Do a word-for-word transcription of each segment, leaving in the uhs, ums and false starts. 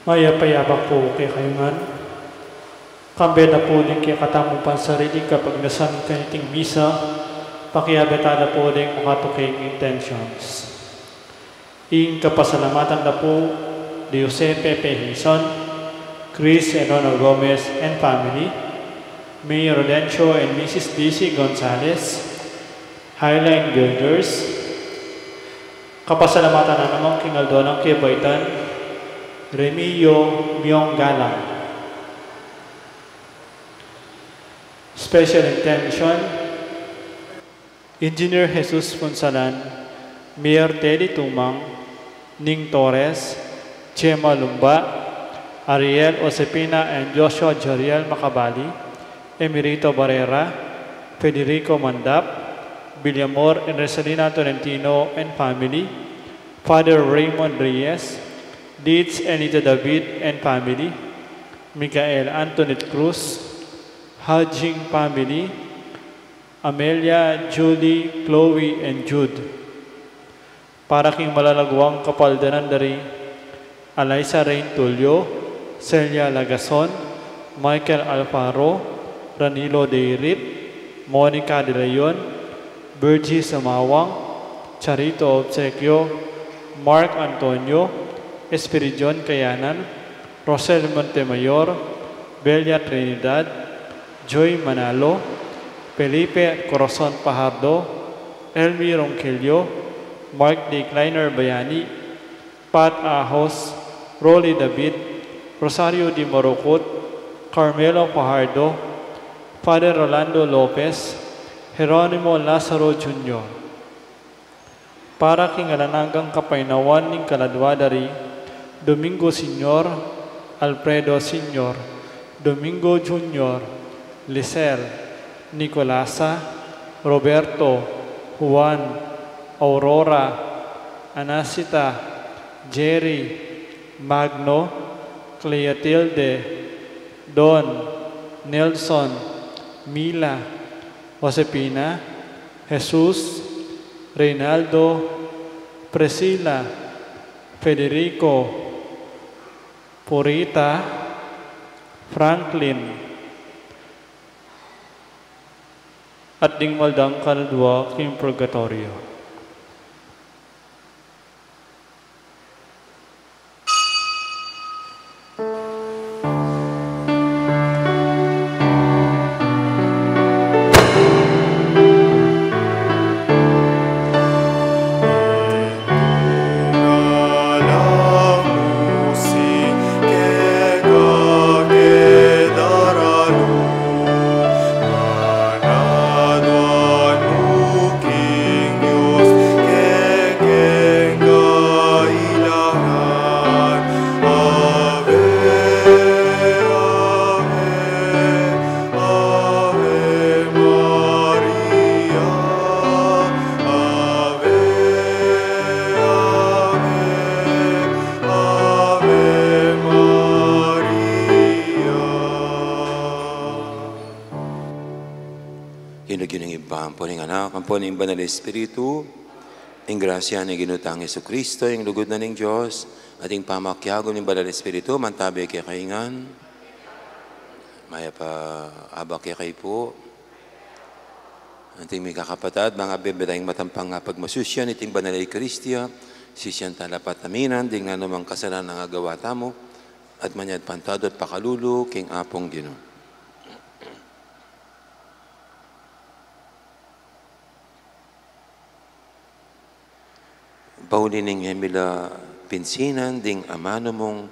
Mayap a abak pu kekayu ngan. Kambe na pu ding kekatamung pansarili kapagnasan kaniting misa, pakiabe tala pu ding makatuking intentions. Ing kapasalamatan da pu di Jose Pepe Hizon, Chris and Nona Gomez and family, Mayor Rodencio and Missus Daisy Gonzalez, Highline Builders. Kapasalamatan na naman king aldo nang kebaitan, Remio Miong Galang. Special intention, Engineer Jesus Punsalan, Mayor Teddy Tumang, Ning Torres, Gemma Lumba, Ariel Josepina and Joshua Joriel Macabali, Emerito Barrera, Federico Mandap, Villamor and Rosalina Tolentino and family, Father Raymond Reyes, Deeds Anita David and family, Michael Antoinette Cruz, Hajing family, Amelia, Julie, Chloe, and Jude. Para king malalaguang kapaldanan da ri Alyssa Rain Tulio, Celia Lagason, Michael Alfaro, Ranilo Deirit, Monica De Leon, Virgie Sumawang, Charito Obsequio, Mark Antonio, Espiridion Kayanan, Rosel Montemayor, Belia Trinidad, Joy Manalo, Felipe Corazon Fajardo, Elmi Ronquillo, Mark D. Kleiner Bayani, Pat Ahos, Rolly David, Rosario D. Morocot, Carmelo Fajardo, Father Rolando Lopez, Jeronimo Lazaro Junior. Para king alang anggang kapaynawan ning kaladua da ri Domingo Senior, Alfredo Senior, Domingo Junior, Lisel, Nicolasa, Roberto, Juan, Aurora, Anacita, Jerry, Magno, Cleotilde, Don, Nelson, Mila, Josefina, Jesus, Reynaldo, Priscila, Federico, Purita, Franklin, at ding maldang kaladua king purgatorio. King lagyu ning Ibpa, ampo ning Anak, ampo ning Banal Espiritu, ing grasya ning Ginu tang Jesucristo, ing lugud na ning Dios, at ing pamakiagum ning Banal Espiritu, mantabe kekayu ngan. Mayap a abak kekayu pu. Anting mikakapatad, mangabibitang matampang a pagmasusyan iting Banal Eukaristia, sisian tala pataminan ding nanumang kasalanan a agawa tamu, at manyad pantado at pakalulu king Apung Ginu. Pauli ning e mi la pinsinan ding amanu mung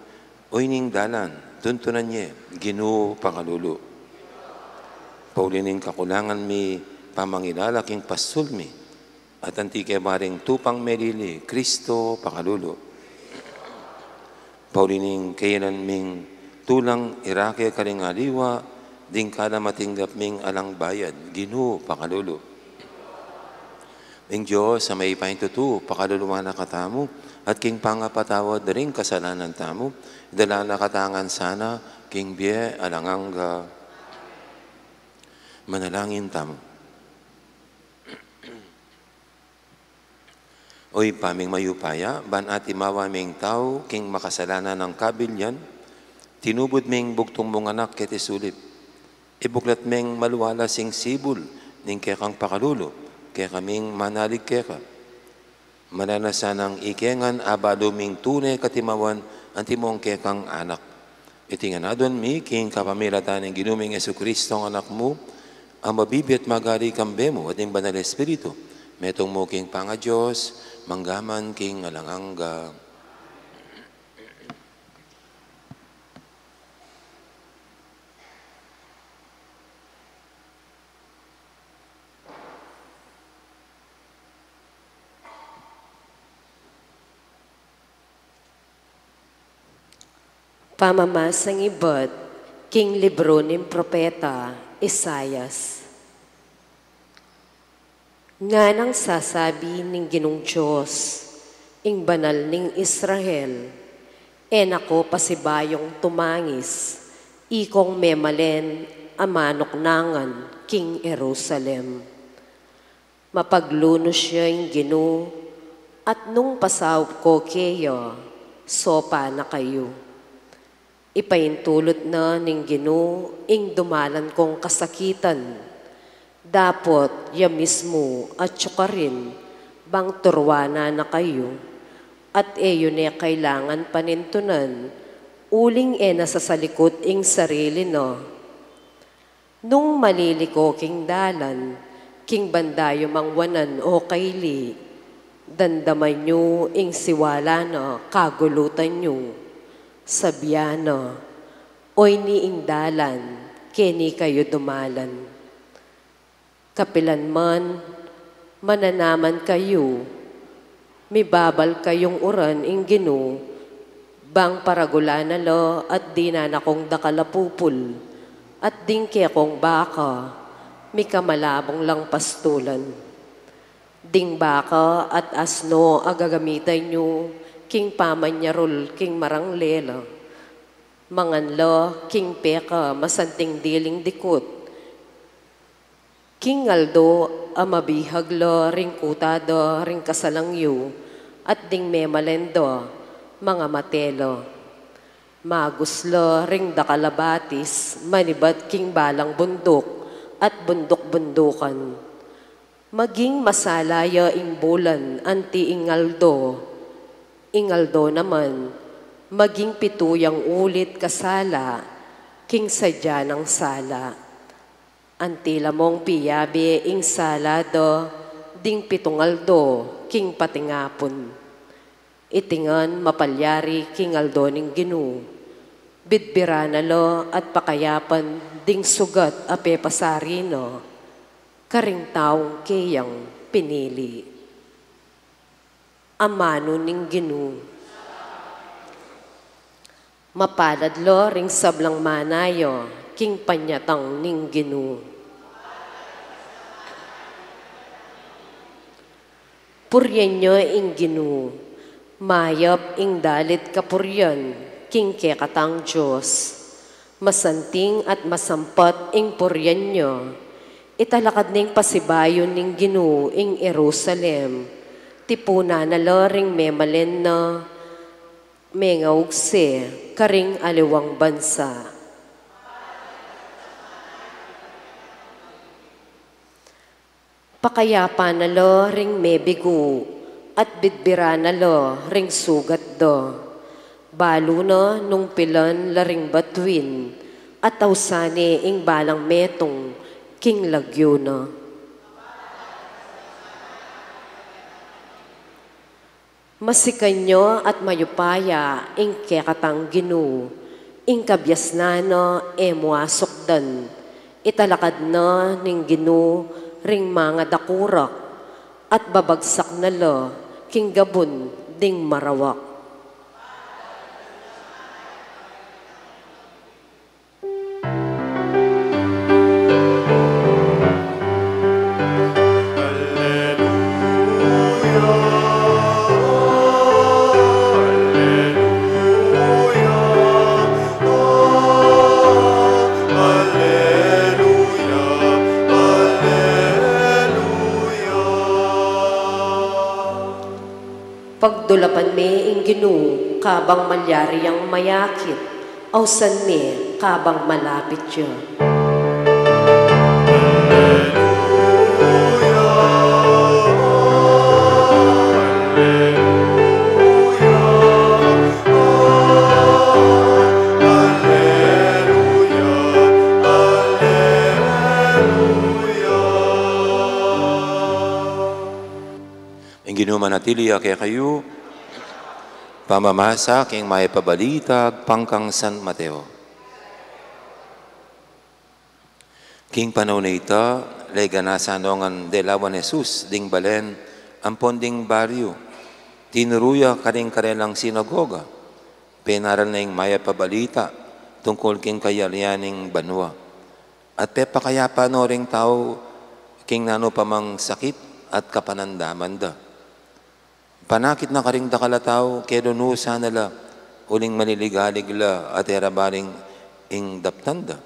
oyni ning dalan, tuntunan ye, Ginu, pakalulu. Pauli ning kakulangan mi pamangilala king pastul mi, at anti ke baring tupang melili, Kristo, pakalulu. Pauli ning kayanan ming tulang irake karing aliwa, ding kala matinggap ming alang bayad, Ginu, pakalulu. Ing Dios a mayupaya king tutu, pakaluluan na katamu, at king pangapatawad da ring kasalanan tamu, idala na katamu ngan sana king bie alang angga. Manalangin tamu. O Ibpa ming mayupaya, ban atimawa ming tau king makasalanan nang kabilian, tinubud ming bugtung mung Anak keti sulip. Ibuklat ming maluwalas ing sibul ning kekang pakalulu, kekaming manalig keka. Mananu sa nang ike ngan abalu ming tune katimawan antimong kekang anak. Iti ngan aduan mi king kapamilatan ning Ginu ming Jesucristo a Anak mu, a mabibie at magari kambe mu at ning Banal Espiritu, metung mu king pangaDios, mangga man king alang angga. Pamamasang ibat king libru ning propeta Isaias. Nganang sasabi ning Ginung Dios, ing Banal ning Israel, e na ko pasibayung tumangis, ikong memalen a manuknangan king Jerusalem. Mapaglunus ya ing Ginu, at nung pasaup ko keya, sopa na kayu. Ipaintulut na ning Ginu ing dumalan kong kasakitan. Dapot ya mismu atyu karin bang turuanan na kayu, at e yu ne kailangan panintunan, uling e na sasalikut ing sarili na. Nung maliliko king dalan, king banda yu mang wanan o kaili, damdaman yu ing siwala na kagulutan yu. Sabian na, "Oyni ing dalan, keni kayu dumalan." Kapilan man, mananaman kayu, mibabal kayung uran ing Ginu, bang paragulan na la at dinan na kung dakal a pupul, at ding kekong baka, mikamalabung lang pastulan. Ding baka at asno a gagamitan yu king pamanyarul king marangle la. Mangan la king peka masanting diling dikut. King aldo a mabihag la ring kuta da ring kasalang yu, at ding memalen da, mangamate la. Magus la ring dakal a batis manibat king balang bunduk at bunduk-bundukan. Maging masala ya ing bulan anti ing aldo, ing aldo naman maging pitu yang ulit kasala king sadya nang sala. Anti la mung piyabe ing sala da ding pitung aldo king patingapun. Iti ngan mapalyari king aldo ning Ginu. Bidbiran na la at pakayapan ding sugat a pepasari na karing taung keyang pinili. Amanu ning Ginu. Mapalad la ring sablang manaya king panyatang ning Ginu. Purian ya ing Ginu, mayap ing dalit kapurian king kekatang Dios. Masanting at masampat ing purian ya. Italakad ning pasibayu ning Ginu ing Jerusalem. Tipunan na la ring memalen na mengaugse karing aliwang bansa. Pakayapan na la ring mebigu at bidbiran na la ring sugat da. Balu na nung pilan la ring batuin at ausan ne ing balang metung king lagyu na. Masikan ya at mayupaya ing kekatang Ginu, ing kabiasnan na e mu asukdan. Italakad na ning Ginu ring mangadakurak at babagsak na la king gabun ding marawak. Ing Ginu kabang malyari yang mayakit, ausan mi kabang malapit ya. Ing Ginu manatili ya kekayu. Pamamasa king Mayap a Balita agpang kang San Mateo. King panaun a ita, leganasan no ngan delawan Jesus ding balen ampon ding baryu. Tinuru ya karing karelang sinagoga, penaral na ing Mayap a Balita tungkul king kayarian ning banua. At pepakayapan no ring tau king nanu pa mang sakit at kapanandaman da. Panakit na karing dakal a tau, kelunusan na la, uling maniligalig la at e ra baling ing daptan da.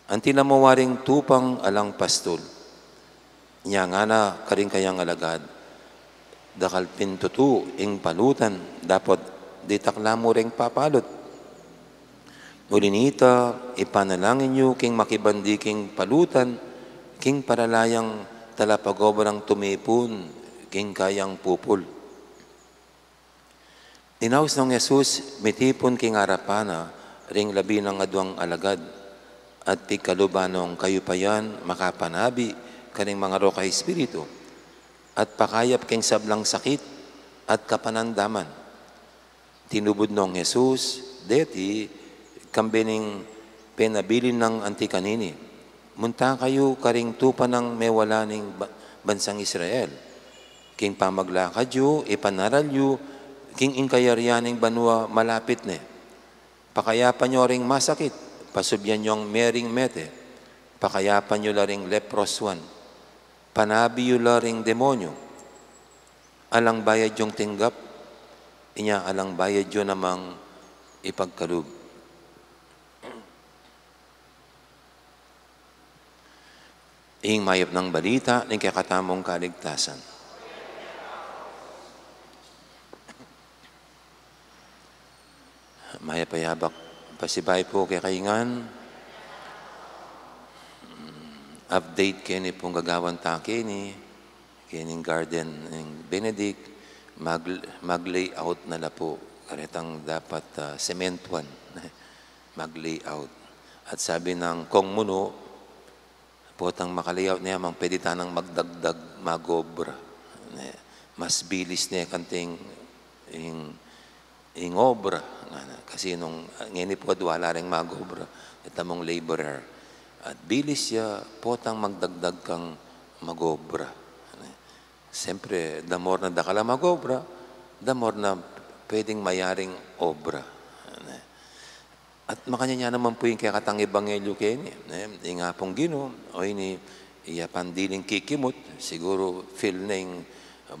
Antimo la mu waring tupang alang pastul. Inya ngana karing kayang alagad, dakal pin tutu ing palutan, dapot ditak la mu ring papalut. Uli nita, ipanalangin yu king makibandi king palutan, king parala yang talapagobrang tumipun king kayang pupul. Inaus nong Jesus, mitipun king arapan na ring labi nang aduang alagad, at pigkaluban nong kayupayan makapanabi karing mangarok a espiritu, at pakayap king sablang sakit at kapanandaman. Tinubud nong Jesus deti, kambe ning penabilin nang anti kanini, munta kayu karing tupa nang mewala ning ba-, bansang Israel. King pamaglakad yu, ipanaral yu king ing kayarian ning banua malapit ne. Pakayapan yu ring masakit, pasubyan yung mering mete, pakayapan yu la ring leprosuan, panabi yu la ring demonyu. Alang bayad yung tinggap, inya alang bayad yu namang ipagkalub. Ing mayap nang balita ning kekatamung kaligtasan. Mayap a yabak pasibayu pu kekayu ngan. Update keni pung gagawan ta keni, kening garden ning Benedict, mag-, mag-layout na la pu. Karetang dapat, ah, sementuan. Mag-layout. At sabi nang kong munu, potang maka-layout ne, amang pwede tanang magdagdag, magobra. Ne, mas bilis ne kanting ing, ing obra. Ngana, kasi nung, ngeni pu adwa la ring magobra, ita mung laborer. At bilis ya, potang magdagdag kang magobra. Ne. Siyempre, the more na dakal a magobra, the more na pwedeng mayaring obra. Ne. At makanyan ya naman pu ing kekatang ebanghelyu keni, ne? Ing Apung Ginu, o ini, iya pang diling kikimut, siguru feel ne ing,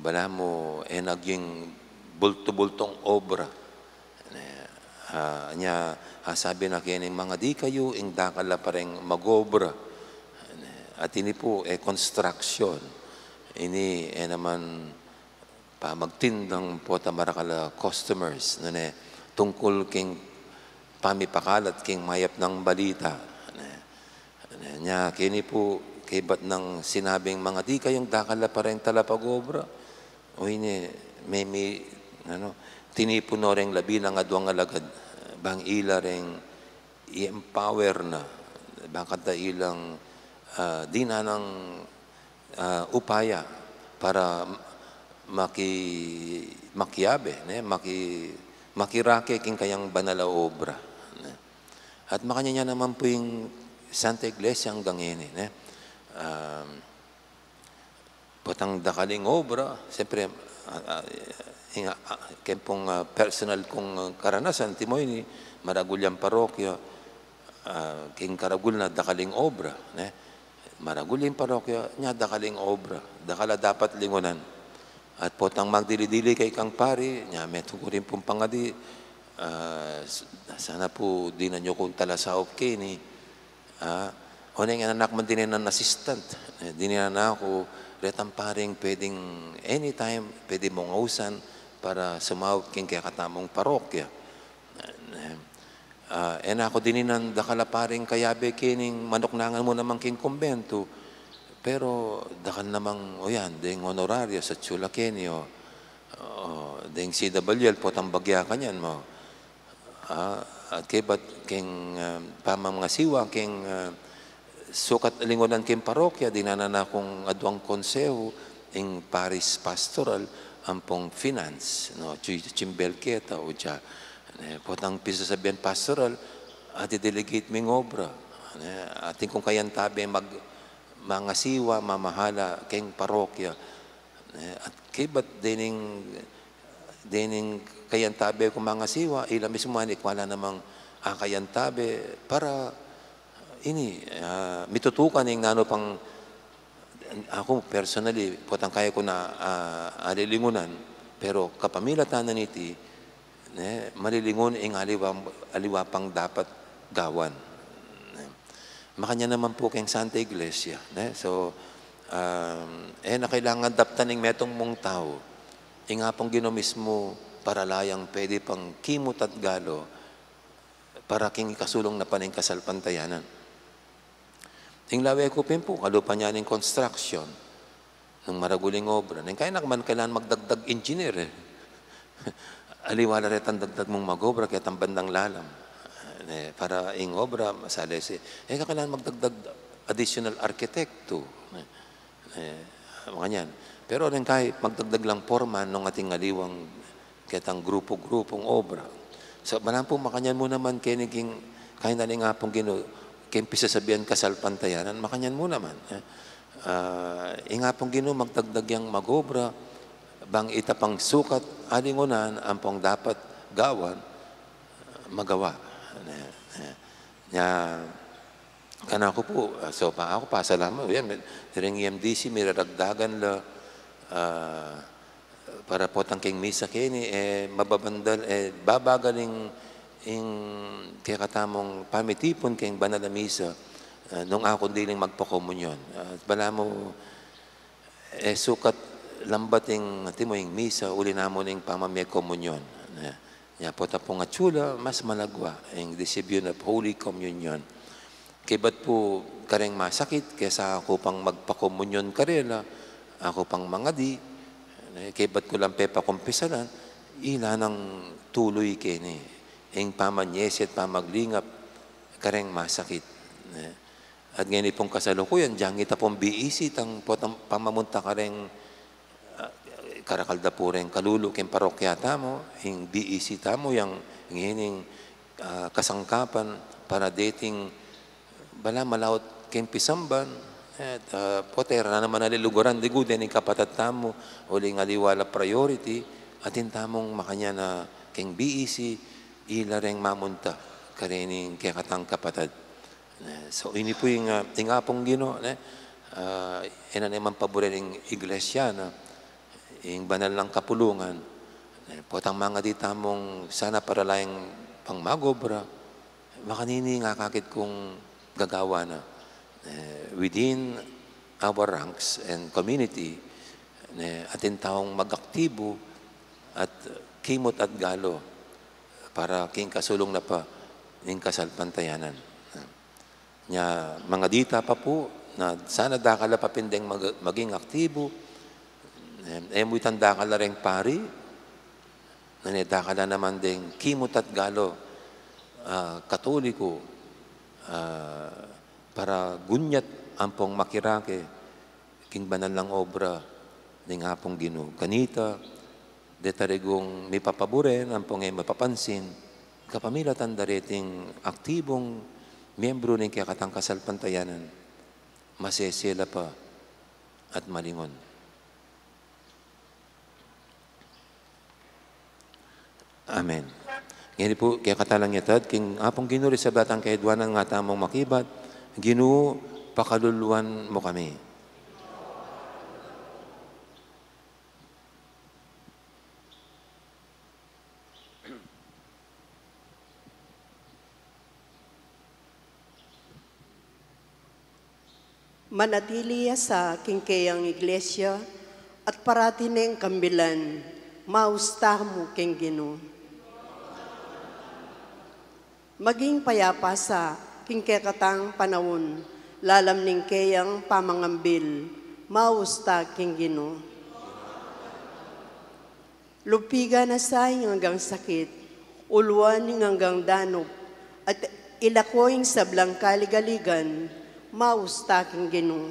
balamu, e na agyu ing bultu-bultung obra. Ne? Ah, nya, ah, sabi na keni, mangadi kayu, ing dakal la pa ring magobra. Ne? At ini pu, e construction. Ini, e naman, pamagtindang potang marakal a customers, nune, tungkul king pamipakalat king mayap nang balita. Nune, nune, nya keni pu, kaybat nang sinabing mangadi kayung dakal la pa ring talapagobra. O ini, me-, mi-, ano, tinipun no ring labi nang aduang alagad, bang ila ring i-empower na, bang kanita ilang, ah, dinan nang, ah, upaya para maki-, makiabe, ne, maki-, makirake king kayang banal a obra, ne. At makanyan ya naman pu ing Santa Iglesia anggang ngeni, ne. Um, Potang dakal ing obra, siyempre, ah, ah, ing, ah, keng pung, ah, personal kung, ah, karanasan, antimo ini, maragul yang parokya, ah, king karagul na dakal ing obra, ne? Maragul ing parokya, nya dakal ing obra, dakal a dapat lingunan. At potang magdili-dili kekang pari, nya metung ku rin pung pangadi, ah, s-, sana pu dinan yu kung talasaup keni, Ah, o neng anak man dininan assistant. Eh, dininan na ku, retang paring pwedeng anytime, pwede mung ausan, para sumaup king kekatamung parokya. Ah, e na ku dininan dakal a paring kayabe kening manuknangan mu naman king kumbentu, pero dakal namang, o yan, deng honorario sa tsula keni, o, o, deng C W L, potang bagya kanyan mo. Ah, at kaybat king, ah, pamangasiwa king, ah, sukat lingunan king parokya, dinanan na kung aduang konseho, ing parish pastoral ampong finance, no? Chu-, chumbel keta o cha. Eh, potang pisasabian pastoral, ati delegate ming obra. Eh, atin kung kayantabe mag-, mangasiwa, mamahala king parokya. Eh, at kaybat dening, dening kayantabe kung mangasiwa, ila mismu manik wala namang akayantabe para ini, ah, mitutukan ing nanu pang, aku personally, potang kaya ku na, ah, alilingunan, pero kapamilatan na niti, ne, malilingun ing aliwa, aliwa pang dapat gawan. Ne. Makanyan naman pu keng Santa Iglesia, ne. So, um, e na kailangan daptan ing metung mung tau. Ing Apung Ginu mismu para la yang pwede pang kimut at galo para king ikasulung na pa ning kasalpantayanan. Ing lawe ku pin pu, kalupa niya ning construction, nung maragul ing obra. Neng kaya na ku man kailangan magdagdag engineer, eh. Aliwa la retang dagdag mung mag-obra, kaya tang bandang lalam. Eh, para ing obra, masalese. E ka kailangan magdagdag additional arkitekto. Eh, eh, makanyan. Pero neng kaya magdagdag lang porman nung ating aliwang ketang grupo-grupong obra. So, balamu pu makanyan mu naman keni king, kaya na ning Apung Ginu, king pisasabian kasalpantayanan, makanyan mu naman, eh. Ah, ing Apung Ginu magdagdag yang mag-obra, bang ita pang sukat, alingunan, ampong dapat gawan, magawa. Eh, eh. Ya, kanaku pu, ah, so pa, aku pasalamat, yan, deng E M D C, miraragdagan la, ah, para potang keng misa keni, eh, mababandal, eh, babagal ing, ing kekatamung pamitipun keng banal a misa, ah, nung aku diling magpakomunyon. Ah, balamu, eh, sukat lambat ing, atin mu, ing misa, uli namu ning pamamie komunyon. Eh, ya pota pung atsula, mas malagwa, ing distribution of Holy Communion. Kaybat pu kareng masakit, kesa aku pang magpakomunyon karela, aku pang mangadi, eh, kaybat ku lang pepakumpisalan, ila nang tuluy keni, ing pamanyesi at pamaglingap kareng masakit. Eh, at ngeni pung kasalukuyan, dyang ita pung B E C, tang potang pamamunta kareng ah, karakal da pu reng kalulu keng parokya tamu, ing B E C tamu, yang ngening, ah, kasangkapan para deting bala malaut keng pisamban, eh, ah, pota e ra naman aliluguran digu dening kapatad tamu, uling aliwa la priority, atin tamung makanyan a keng B E C, ila reng mamunta karening kekatang kapatad. Ne, so, ini pu ing, ah, ing Apung Ginu, ne, ah, e na ne man paburen ing Iglesia na, ing banal nang kapulungan, ne, potang mangadi tamung sana para la yang pang mag-obra, makanini ing akakit kung gagawan na, ne, within our ranks and community, ne, atin taung mag-aktibo at kimut at galo para king kasulung na pa ning kasalpantayanan. Nya, mangadi ta pa pu, na sana dakal la pa pin deng mag-, maging aktibo, em, e mu itang dakal la reng pari, nune dakal la naman deng kimut at galo, ah, Katoliko, ah, para gunyat ampong makirake king banal nang obra ning Apung Ginu. Kanita, deta regung mipapaburen ampong e mapapansin, kapamilatan da reting aktibong miyembru ning kekatang kasalpantayanan, masese la pa at malingun. Amen. Ngeni pu, kekatamu lang yatad, king Apung Ginu, ring sablang kayaduanan nga tamung makibat, Ginu, pakaluluan mu kami. Manatili ya sa king keyang iglesia at parati neng kambilan. Maus tamu king Ginu. Maging payapa sa king kekatang panaun, lalam ning keyang pamangambil, maus ta king Ginu. Lupigan na sa ing anggang sakit, uluan ing anggang danup, at ilako ing sablang kaligaligan, maus ta king Ginu.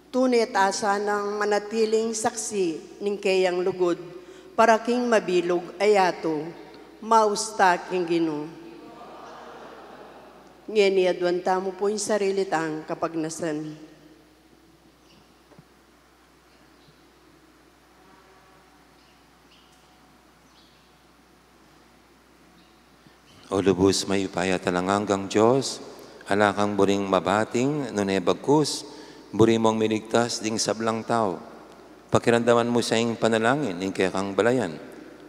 Tune ta sanang manatiling saksi ning keyang lugud, para king mabilug a yatu, maus ta king Ginu. Ngeni aduan tamu pu ing sarili tang kapagnasan. O lubus mayupaya at alang anggang Dios, ala kang buring mabating, nune bagkus, buri mung miligtas ding sablang tau. Pakiramdaman mu sa ing panalangin ning kekang balayan,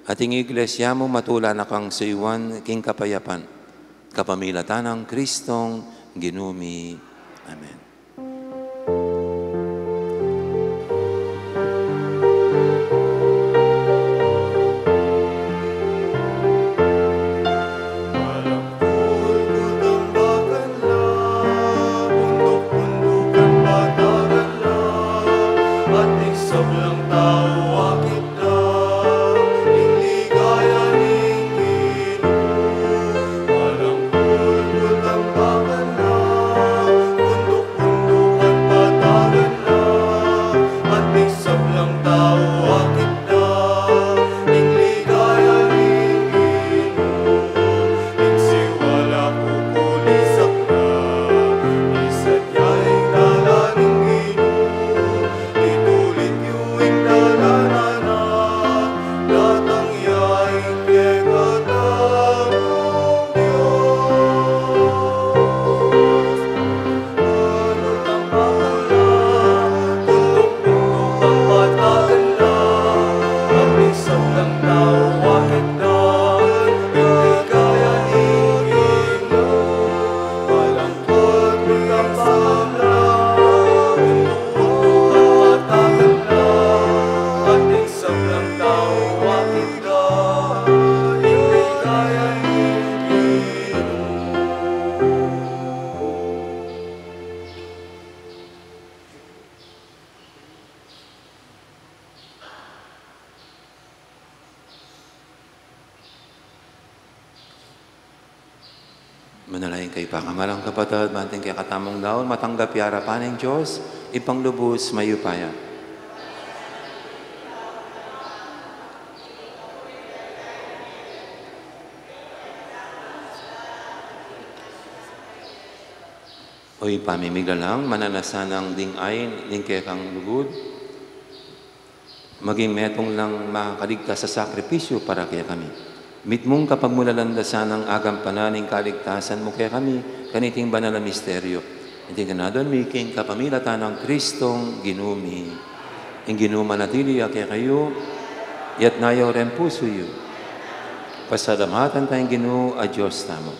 at ing iglesia mu matula na kang suyuan king kapayapan. Kapamilatan nang Kristong Ginu mi. Amen. Manalangin kayu pakamalan kung kapatad, ban ing kekatamung daun matanggap ya arapan ning Dios, Ibpang lubus mayupaya. O Ibpa mi miglalang, mananu na sanang ding ain ning kekang lugud maging metung lang makaligtas a sakripisyu para kekami. Mitmung kapagmulalan da sanang agampanan ing kaligtasan mu kekami kaniting banal a misteryu. Iti ngan aduan mi king kapamilatan nang Kristong Ginu mi. Ing Ginu manatili ya kekayu, iyatas yu ring pusu yu. Pasalamatan taya ing Ginu a Dios tamu.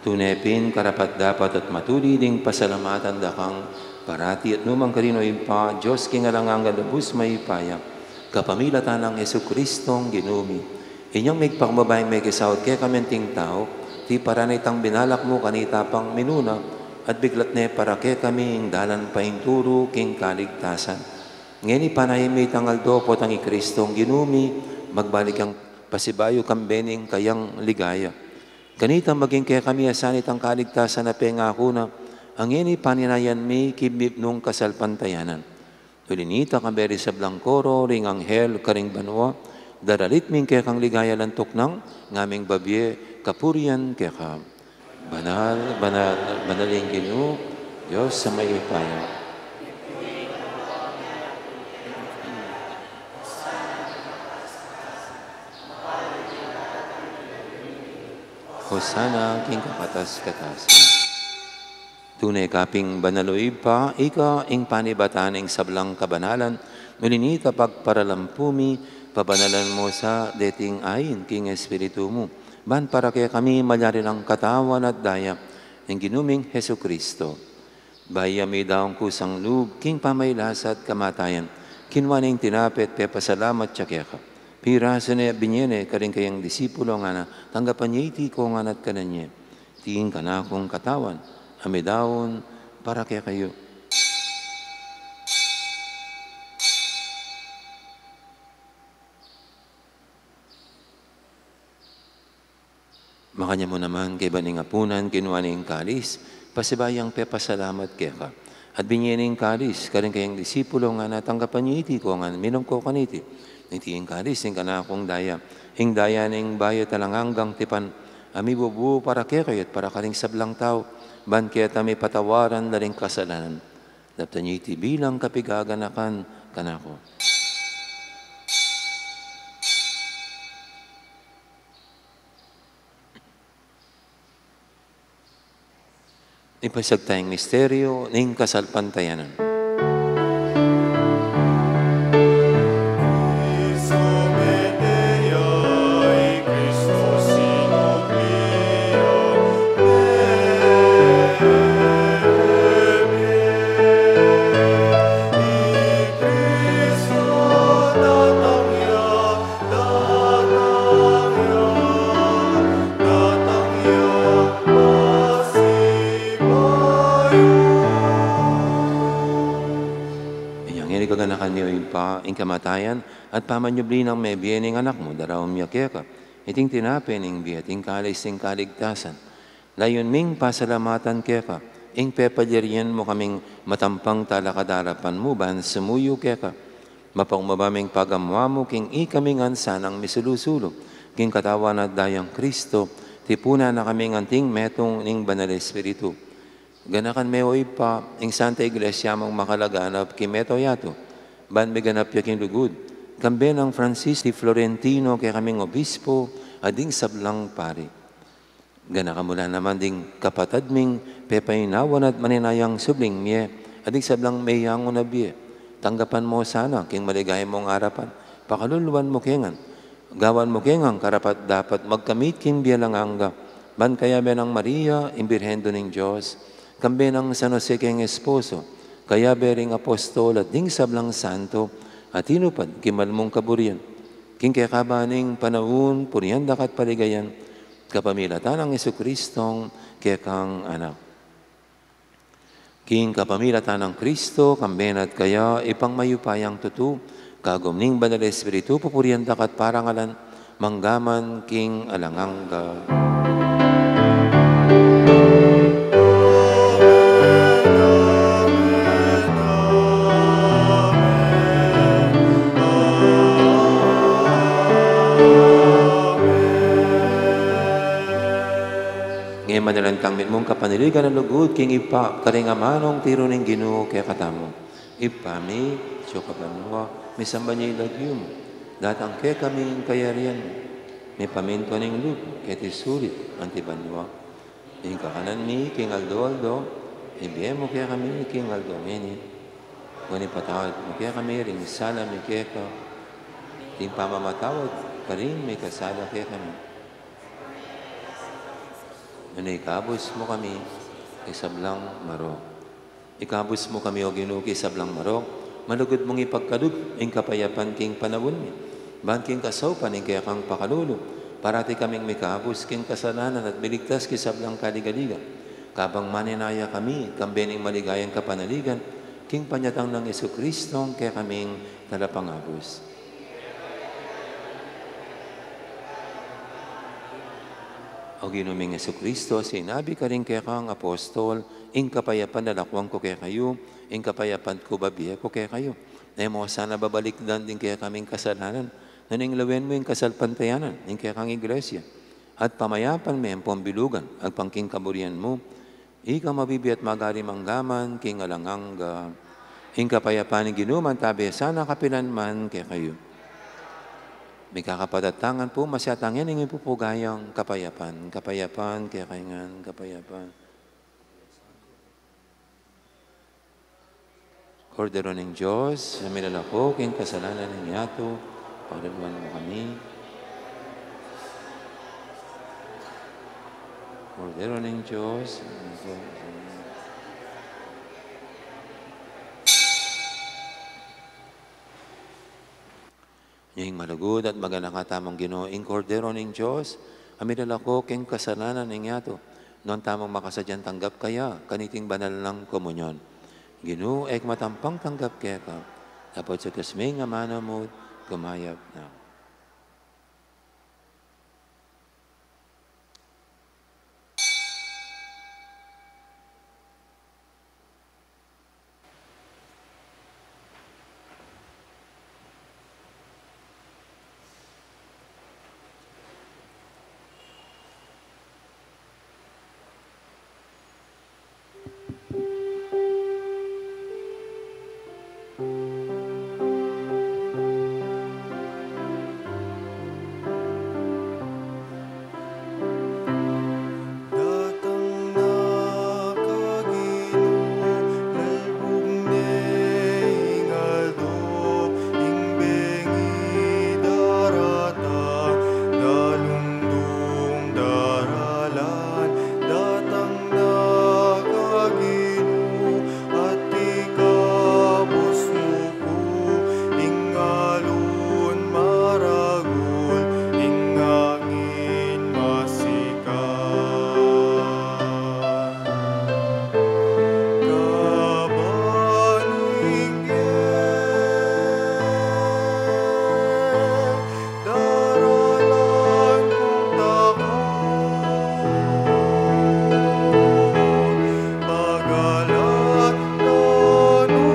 Tune pin karapat-dapat at matulid ing pasalamatan da kang parati at nukarin man, o Ibpa, Dios king alang angga, lubus mayupaya, kapamilatan nang Jesukristong Ginu mi. Inyang migpakumbaba ing mekisaut kekami anting tau, tiparan na itang binalak mu kanita pang minuna, at biklat ne para kekami ing dalan paintulu king kaligtasan. Ngeni panayan mi itang aldo, potang i Kristong Ginu mi, magbalik yang pasibayu kambe ning kayang ligaya. Kanita maging kekami asan itang kaligtasan a pengaku na, a ngeni paninayan mi king mipnung kasalpantayanan. Uli nita, kambe ring sablang koro ring anghel karing banua, daralit mi ing kekang ligaya alang tuknang, ngaming babie kapurian keka. Banal, banal, banal ing Ginu, Dios a mayupaya. Hosana king kakatas-katasan. Tune ka pin banal, o Ibpa, ika ing panibatan ning sablang kabanalan, uli nita pagparalampu mi, pabanalan mu sa deting ain king Espiritu mu, ban para kekami malyari lang katawan at daya ning Ginu ming Jesucristo. Bayu ya midaun kusang lub king pamagkasakit at kamatayan, Kinua ne ing tinape at pepasalamat ya keka, pirasu ne, binie ne karing kayang disipulo, ngana: Tanggapan ye iti kongan at kanan ye. Iti ing kanakung katawan a midaun para kekayu. Makanyan mu naman, kaybat ning apunan, kinua ne ing kalis, pasibayu yang pepasalamat keka, at binie ne ing kalis karing kayang disipulo, ngana: Tanggapan ye iti kongan, minum ko kaniti. Iti ing kalis ning kanakung daya, ing daya ning bayu at alang anggang tipan, a mibubu para kekayu at para karing sablang tau, ban keta mipatawaran la ring kasalanan. Daptan ye iti bilang kapigaganakan kanaku. Ipasiag taya ing misteryu ning kasalpantayanan. Datang ya, datang ya, datang ya, pasibayu. Inyang ini kaganakan mi, O Ibpa, ing kamatayan at pamanyubli nang mebie ning Anak mu, daraun mi ya keka iting tinape ning bie at ing kalis ning kaligtasan. Layun ming pasalamatan keka ing pepalyarian mu kaming matampang talakad king arapan mu ban sumuyu keka. Mapakumbaba ming pagamu-amu king ikami ngan sanang misulu-sulu king katawan at dayang Kristo, tipunan na kaming anting metung ning Banal Espiritu. Ganakan me, O Ibpa, ing Santa Iglesia mung makalaganap king mabilug a yatu, ban miganap ya king lugud, kambe nang Francis de Florentino, kekaming obispo, at ding sablang pari. Ganakan mu la naman ding kapatad ming pepainawan at maninayang subling mie, at ding sablang meyangu na bie. Tanggapan mu la sana king maligaya mung arapan, pakaluluan mu ke ngan, gawan mu ke ngan karapat-dapat magkamit king bie alang angga, ban kayabe nang Maria, ing Birhen Indu ning Dios, kambe nang San Jose keng esposo, kayabe ring apostol at ding sablang santo a tinupad king mal mung kaburian, king kekaban ning panaun, purian da ka at paligayan, kapamilatan nang Jesucristong kekang Anak. King kapamilatan nang Kristo, kambe na at kaya, Ibpang mayupayang tutu, kagum ning Banal Espiritu, pupurian da ka at parangalan, mangga man king alang angga. Ngeni manalangin tang mitmung kapanaligan a lugud king Ibpa, karing amanung tiru ning Ginu kekatamu. Ibpa mi, atsu ka banua, misamban ya ing lagyu mu. Datang kekami ing kayarian mu. Mipamintuan ing lub mu keti sulip anti banua. Ing kakanan mi king aldo-aldo, ibie mu kekami king aldo ngeni. Nune ipatawad mu kekami ring sala mi keka, anti ing pamamatawad mi karing mikasala kekami. Nune ikabus mu kami king sablang marok. Ikabus mu kami, O Ginu, king sablang marok, malugud mung ipagkalub ing kapayapan king panaun mi, ban king kasaupan ning kekang pakalulu, parati kaming mikabus king kasalanan at miligtas king sablang kaligaligan. Kabang maninaya kami, kambe ning maligayang kapanaligan, king panyatang nang Jesucristong kekaming Talapangabus. O Ginu ming Jesucristo, sinabi karing kekang apostol, ing kapayapan lalakwan ku kekayu, ing kapayapan ku bibie ku kekayu. E mu sana babalikdan ding kekaming kasalanan, nune lawen mu ing kasalpantayanan ning kekang Iglesia, at pamayapan me ampong bilugan agpang king kaburian mu. Ika mabibie at magari mangga man king alang angga. Ing kapayapan ning Ginu mantabe sana kapilan man kekayu. Mikakapatad tang ngan pu, masyatang ing ipupugayang kapayapan. Kapayapan kekayu ngan, kapayapan. Kordero ning Dios, a milalako king kasalanan ning yatu, pakaluluan mu kami. Kordero ning Dios, a milalako Ing malugud at maganaka tamung Ginu, ing Kordero ning Dios, a milalako king kasalanan ning yatu. Nuan tamung makasadyang tanggap kaya kaniting banal nang komunyon. Ginu, e ku matampang tanggap keka, dapot sukas ming amanu mu, kumayap na. Datang na ka Ginu, lalbug ne ing aldo, ing bengi daratang, dalungdung daralan. Datang na ka Ginu, at ikabus mu ku, ing alun maragul, ing angin masikan. Kaban ing bie, daralan kung takut, pagalat na nu,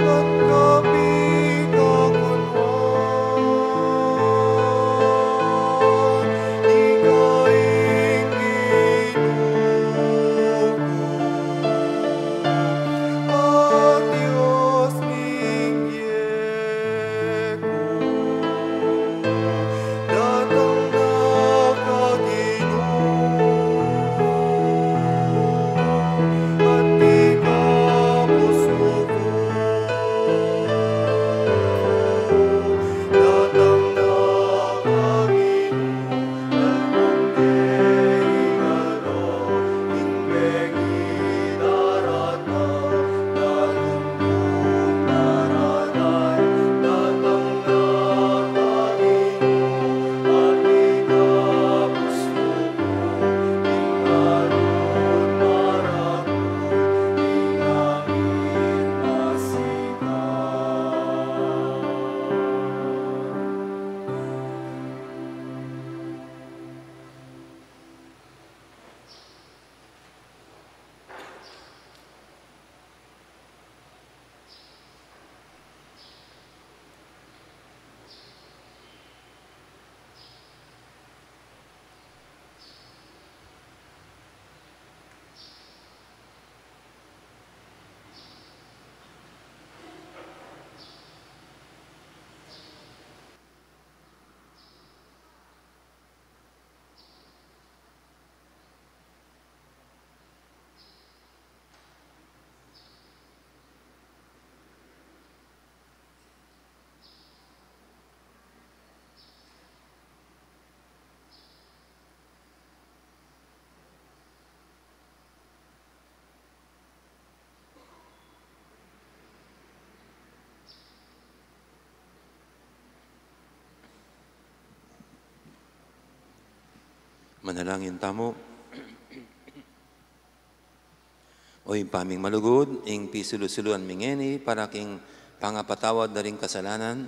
at kapikakunwan, ika ing Ginu ku, at Dios ning bie ku. Datang na ka Ginu, at ikabus mu ku. Datang na ka Ginu, Manalangin tamu. O Ibpa ming malugud, ing pisulu-suluan mi ngeni para king pangapatawad da ring kasalanan,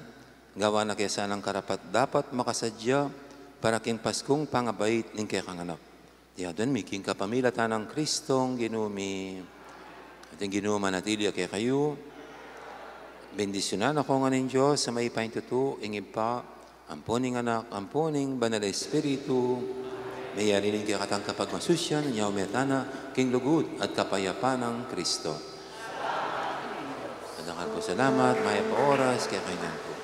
gawa na ke sanang karapat-dapat makasadya para king Paskung pangabait ning kekang Anak. Iti aduan mi king kapamilatan nang Kristong Ginu mi. At ing Ginu manatili ya kekayu. Bendisyunan na kayu ngan ning Dios a mayupaya king tutu, ing Ibpa, ampo ning Anak, ampo ning Banal a Espiritu. Meyari ning kekatang kapagmasusyan, inya ume tana king lugud at kapayapan nang Kristo. At dakal pung salamat, mayap a oras kekayu ngan pu.